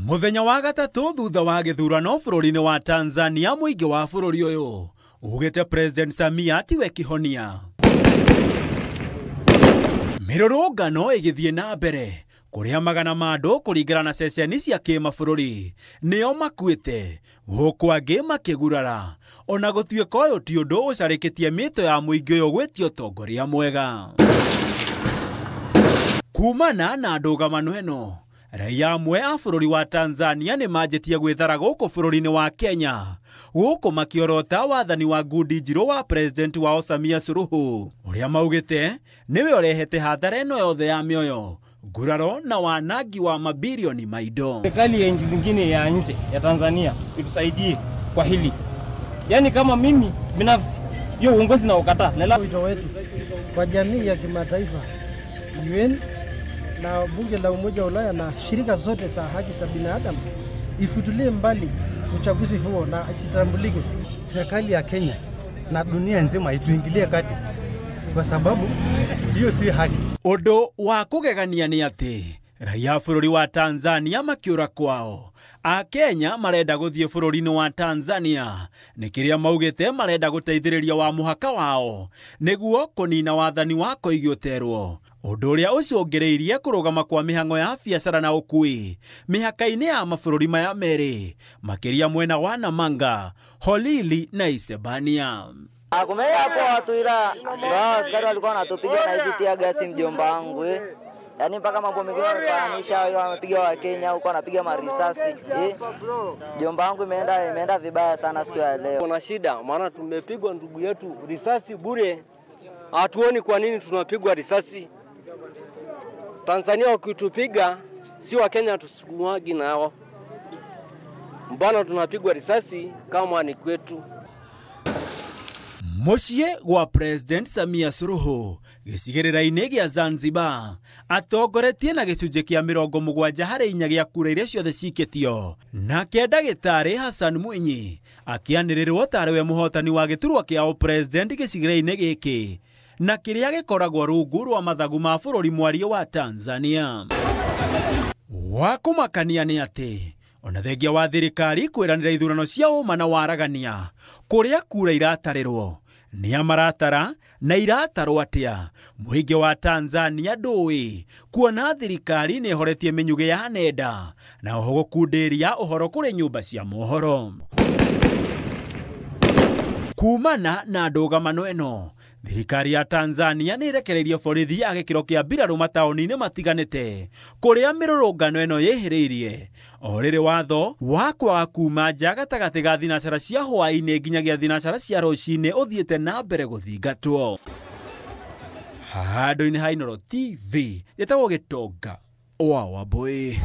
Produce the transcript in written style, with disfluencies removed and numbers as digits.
Muthenya wa gatatũ thutha wa gĩthurano bũrũri-inĩ wa Tanzania, mũingĩ wa bũrũri ũyũ ugĩte President Samia tiwe kĩhonia. Mĩrũrũngano ĩgĩthiĩ na mbere kũrĩa magana ma andũ kũringana na ceceni cia kĩmabũrũri nĩo makuĩte, gũkũ angĩ makĩgurara, ona gũtuĩka ũyũ ti ũndũ ũcarĩkĩtie mĩto ya mũingĩ ũyũ gwĩtia ũtongoria mwega. Kumana na ndũgamano ĩno, raia amwe a bũrũri wa Tanzania nĩ manjĩtie gwĩthara gũkũ bũrũri-inĩ wa Kenya, gũkũ makĩorota wathani wa ngundi njirũ wa President wao Samia Suluhu, ũrĩa maugĩte nĩwe ũrehete hathara ĩno yothe ya mĩoyo, nguraro na wanangi wa mabilioni ma indo. Serikali ya nchi zingine ya nje ya Tanzania itusaidie kwa hili. Yaani kama mimi binafsi hiyo uongozi na ukataa. Wito wetu kwa jamii ya kimataifa, UN na bunge la Umoja wa Ulaya na shirika zote za haki za binadamu ifutulie mbali uchaguzi huo na isitambulike. Serikali ya Kenya na dunia nzima ituingilie kati kwa sababu hiyo si haki. Ũndũ wa kũgegania nĩ atĩ raia bũrũri wa Tanzania makĩũra kwao, a Kenya marenda gũthiĩ bũrũri-inĩ wa Tanzania nĩ kĩrĩa maugĩte marenda gũteithĩrĩria wa mũhaka wao nĩguo kũnina wathani wa koigi ũterwo, ũndũ ũrĩa ũcũngĩrĩirie kũrũgama kwa mĩhang'o ya biacara na ũkui mĩhaka-inĩ ya mabũrũri maya merĩ, makĩria mwena wa Namanga, Holili na Isebania. Kumea hapo watu, ila ndio askari walikuwa wanatupiga na hizi tear gas, mjomba wangu eh. Yaani mpaka mambo mengine wamefananisha, wao wamepiga wa Kenya huko wanapiga marisasi eh. Mjomba wangu imeenda vibaya sana siku ya leo. Kuna shida maana tumepigwa ndugu yetu risasi bure. Hatuoni kwa nini tunapigwa risasi. Tanzania wakitupiga si wa Kenya tusukumwagi nao. Mbona tunapigwa risasi kama ni kwetu? Mũciĩ gwa President Samia Suluhu gĩcigĩrĩra-inĩ gĩa Zanzibar atongoretie na gĩcunjĩ kĩa 74 gĩa kura iria ciothe cikĩtio, nake ndagĩtarĩ Hassan Mwinyi akĩanĩrĩrwo tarĩ we mũhotani wa gĩturwa kĩa ũpresident gĩcigĩrĩra-inĩ gĩkĩ na kĩrĩa gĩkoragwo rungu rwa mathagu ma bũrũri mwario wa Tanzania. Wa kũmakania nĩ atĩ ona thengia wa thirikari kwĩranĩra ithurano cia ũma na waragania kũrĩa kura iratarĩrwo nĩa maratara na iratarwo atĩa, mũingĩ wa Tanzania ndũĩ kuona thirikari nĩ ĩhoretie mĩnyugĩ ya nenda na oho gũkundĩria ũhoro kũrĩ nyũmba cia mohoro. Kumana na ndũgamano ĩno, thirikari ya Tanzania nĩ ĩrekereirie borithi a gĩkĩro kĩa mbirarũ mataũni-inĩ matiganĩte kũrĩa mĩrũrũngano ĩno yĩhĩrĩirie, o rĩrĩ watho wa kwaga kuma nja gatagatĩ ga thinacara cia hwaĩ-inĩ nginyagia thinacara cia rũcinĩ ũthiĩte na mbere gũthingatwo. Handũ-inĩ ha Inooro TV, njĩtagwo Gĩtonga wa Wambũi.